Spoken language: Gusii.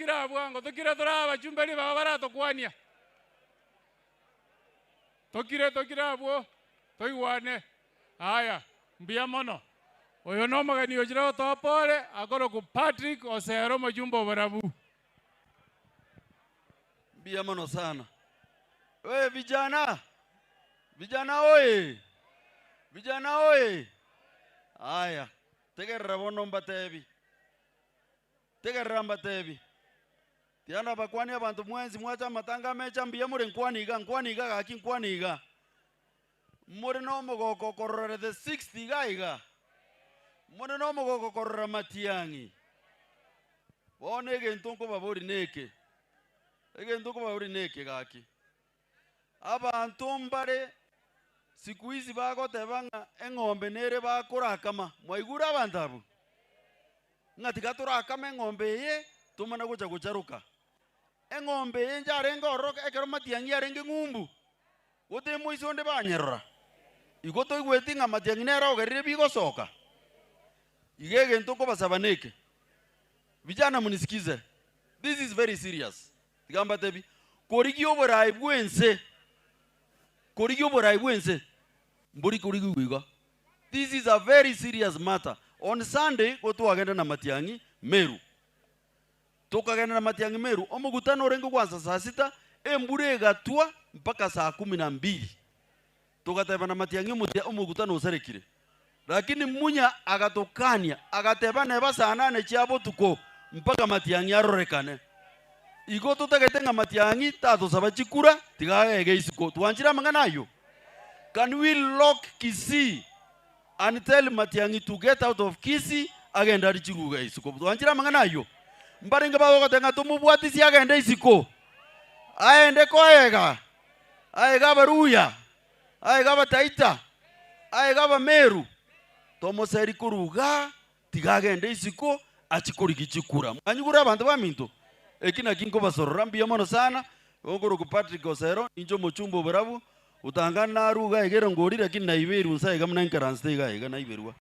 Tokire abwo ango, tokire tore abachumbe ribaga baratokwania. Tokire tokire abwo, toigwane. Aya, mbuya mono. Oyo nomogeni ochire gotoa pole, akorokwa Patrick Osero omochumbe oborabu. Mbuya mono sana. Oye vijana, vijana oye! Vijana oye! Aya, tegerera bono mbatebi, tegerera mbatebi, tiga nabakwanie abanto mwensi mwache amatanga amecha mbuya more nkwane iga, nkwane iga gaki nkwane iga. More na omogoko korora the sixth iga iga, more na omogoko korora matiang'i. Bono egento nkobaboria neke, egento nkobaboria neke gaki, abanto mbare siku hizi bagoteba ng'a eng'ombe nere bakorakama, mwaigure abanto abwo? Ng'a tiga torakame eng'ombe eye tomana gocha gocharoka. Eng'ombe eye njarenge ororo ekero matiang'i arenge ng'umbu. Gose moise onde banyerora. Igo toigweti ng'a matiang'i nere ogerire bigosoka? Igo egento nkobasaba neke, Vijana munisikize, this is very serious. Tiga mbatebi, korigia oboraai bw'ense, korigia oboraai bw'ense, mbori korigigwa igo. This is a very serious matter. On Sunday, go twagenda na matiang'i Meru. Tokagenda na matiang'i Meru, omokutano orenge gwansa saa sita, embura egatwa mpaka saa kumi na mbili. Togateba na matiang'i omotia omokutano osarekire. Lakini Munya agatokania, agateba neba saa nane chia botuko mpaka matiang'i arorekane. Igo totagete ng'a matiang'i tatosaba chikura, tiga agege isiko. Twanchire amang'ana ayio? Can we lock Kisii and tell Matiang'i to get out of Kisii agende arie chiguga isiko. Twanchire amang'ana ayio? Mbarenge bagogoteba ng'a tomobwatisie agende isiko, aende koega, aege Abaluhya, aege Abataita, aege Abameru, tomoseri korwa igaa tiga agende isiko achie korigia chikura. Mwanyigure abanto baminto? Eki naki nkobasorora mbuya mono sana, okorokwa Patrick Osero, ninche omochumba oborabu, otang'ani narue iga iga ere ngori lakini naiberwe nsa iga buna enkeranso iga iga naiberwa.